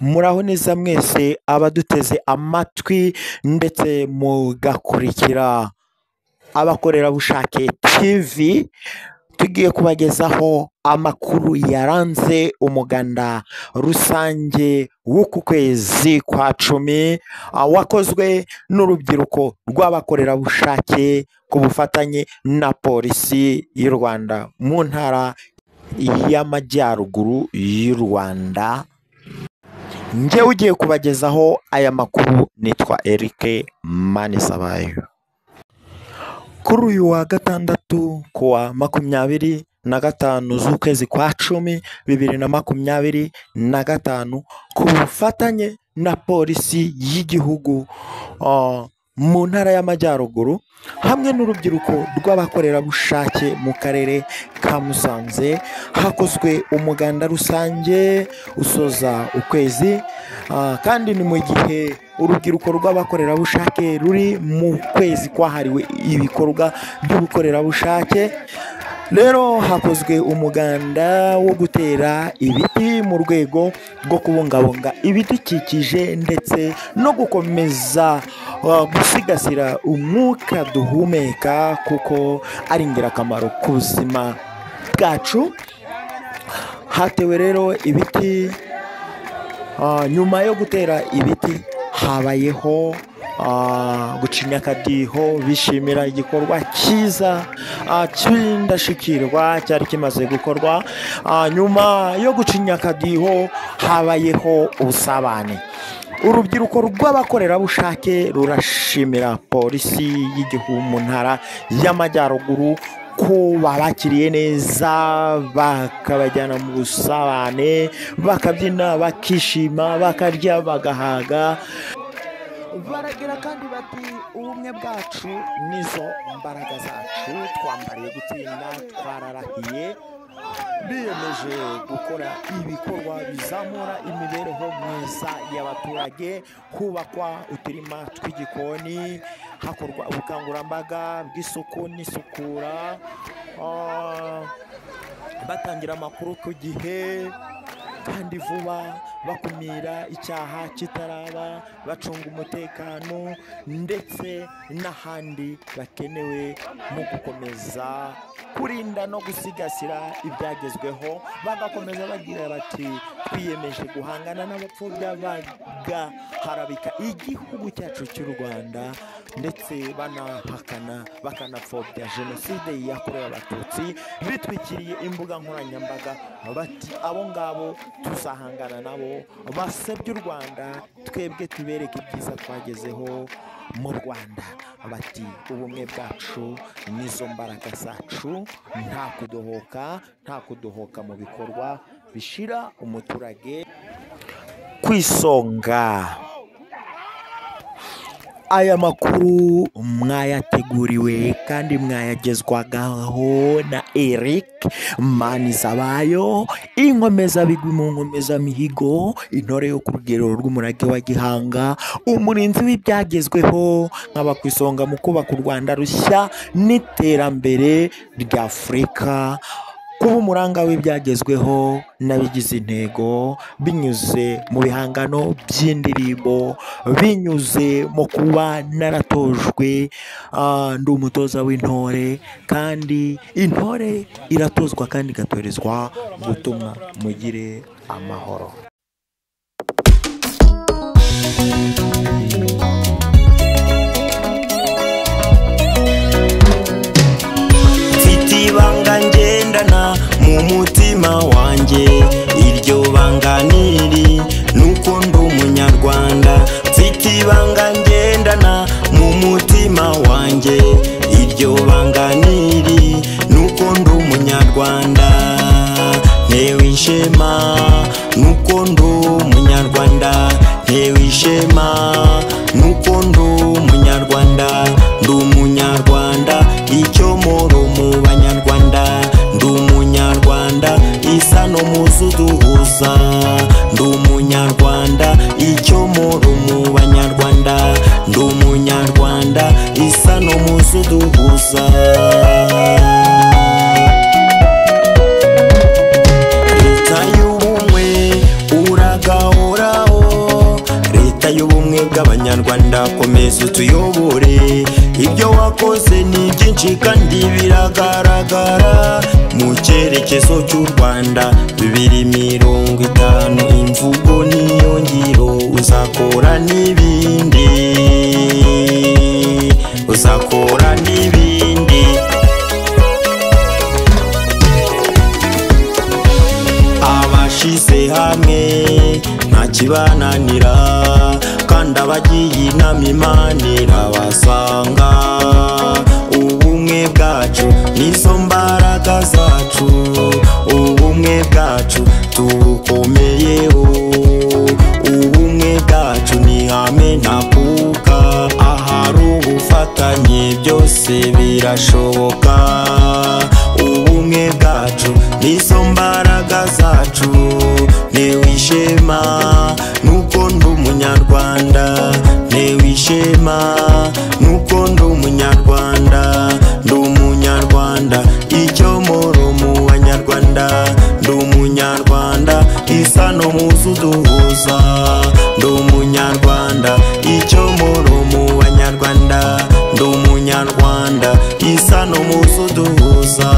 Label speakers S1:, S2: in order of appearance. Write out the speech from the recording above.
S1: Muraho neza mwese abaduteze amatwi ndetse mugakurikira Abakorerabushake TV, tugiye kubagezaho amakuru yaranze umuganda rusange w'uku kwezi kwa 10, wakozwe n'urubyiruko rw'abakorerabushake ku bufatanye na polisi y'u Rwanda mu ntara y'Amajyaruguru y'u Rwanda. Njyewe ugiye kubagezaho aya makuru nitwa Eric Manizabayo. Kuri uyu wa gatandatu kuwa 25 z'ukwezi kwa 10 2025, ku bufatanye na polisi y'igihugu mu ntara y'Amajyaruguru hamwe n'urubyiruko rw'abakorerabushake mu karere ka Musanze, hakozwe umuganda rusange usoza ukwezi. Kandi ni mu gihe urubyiruko rw'abakorerabushake ruri mu kwezi kwahariwe ibikorwa by'ubukorerabushake. Rero hakozwe umuganda wo gutera ibiti mu rwego rwo kubungabunga ibidukikije ndetse no gukomeza gusigasira umwuka duhumeka, kuko ari ingirakamaro ku buzima bwacu. Hatewe rero ibiti. Nyuma yo gutera ibiti habayeho gucinya akadiho bishimira igikorwa cyiza cy'indashyikirwa cyari kimaze gukorwa. Nyuma yo gucinya akadiho habayeho ubusabane. Urubyiruko rw'abakorerabushake rurashimira polisi y'igihugu mu ntara y'Amajyaruguru ko babakiriye neza, bakabajyana mu busabane, bakabyina, bakishima, bakarya, bagahaga. Baragira kandi bati ubumwe bwacu nizo mbaraga zacu, twambariye gutsinda, twararahiye. Biyemeje gukora ibikorwa bizamura imibereho myiza y'abaturage, hubakwa uturima tw'igikoni, hakorwa ubukangurambaga bw'isuku n'isukura, batangira amakuru ku gihe kandi vuba, bakumira icyaha kitaraba, bacunga umutekano ndetse n'ahandi bakenewe mu gukomeza kurinda no gusigasira ibyagezweho. Bagakomeza bagira bati twiyemeje guhangana n'abapfobya bagaharabika igihugu cyacu cy'u Rwanda, ndetse banahakana bakanapfobya jenoside yakorewe Abatutsi bitwikiriye imbuga nkoranyambaga, bati abo ngabo tuzahangana nabo basebye u Rwanda, twebwe tubereke ibyiza twagezeho mu Rwanda. Bati ubumwe bwacu nizo mbaraga zacu, nta kudohoka, nta kudohoka mu bikorwa bishira umuturage ku isonga. Aya makuru mwayateguriwe kandi mwayagezwagaho na Eric Manizabayo, inkomezabigwi mu nkomezamihigo, intore yo ku rugero rw'umurage wa Gihanga, umurinzi w'ibyagezweho, nkaba ku isonga mu kubaka u Rwanda rushya n'iterambere rya Afurika, kuba umuranga w'ibyagezweho n'abigize intego binyuze mu bihangano by'indirimbo, binyuze mu kuba naratojwe, ndi umutoza w'intore, kandi intore iratozwa kandi igatorezwa gutumwa. Mugire amahoro.
S2: Ibanga ngendana mu mutima wanjye, iryo banga niri nuko ndi umunyarwanda. Mfite ibanga ngendana mu mutima wanjye, iryo banga niri nuko ndi umunyarwanda. Ntewe ishema nuko ndi umunyarwanda, ntewe ishema nuko ndi umunyarwanda. Ndi umunyarwanda icyo moro mu banyarwanda, ndi umunyarwanda isano muzuduhuza. Ndi umunyarwanda icyo moro mu banyarwanda, ndi umunyarwanda isano muzuduhuza. Leta y'ubumwe uragahoraho. y'ubumwe bw'Abanyarwanda, komeza utuyobore. Ibyo wakoze ni byinshi kandi biragaragara, mu cyerekezo cy'u Rwanda 2050. Imvugo niyo ngiro, uzakora n'ibindi, uzakora n'ibindi. Abashize hamwe nta kibananira, kandi abagiye inama Imana irabasanga. Ubumwe bwacu nizo mbaraga zacu, ubumwe bwacu tubukomeyeho, ubumwe bwacu ni ihame ntakuka. Ahari ubufatanye byose birashoboka, ubumwe bwacu nizo mbaraga zacu. Ntewe ishema nuko ndi Umunyarwanda, ntewe ishema nuko ndi Umunyarwanda, ndi Umunyarwanda icyomoro mu Banyarwanda, ndi Umunyarwanda isano muzuduhuza, ndi Umunyarwanda icyomoro mu Banyarwanda, ndi Umunyarwanda isano muzuduhuza.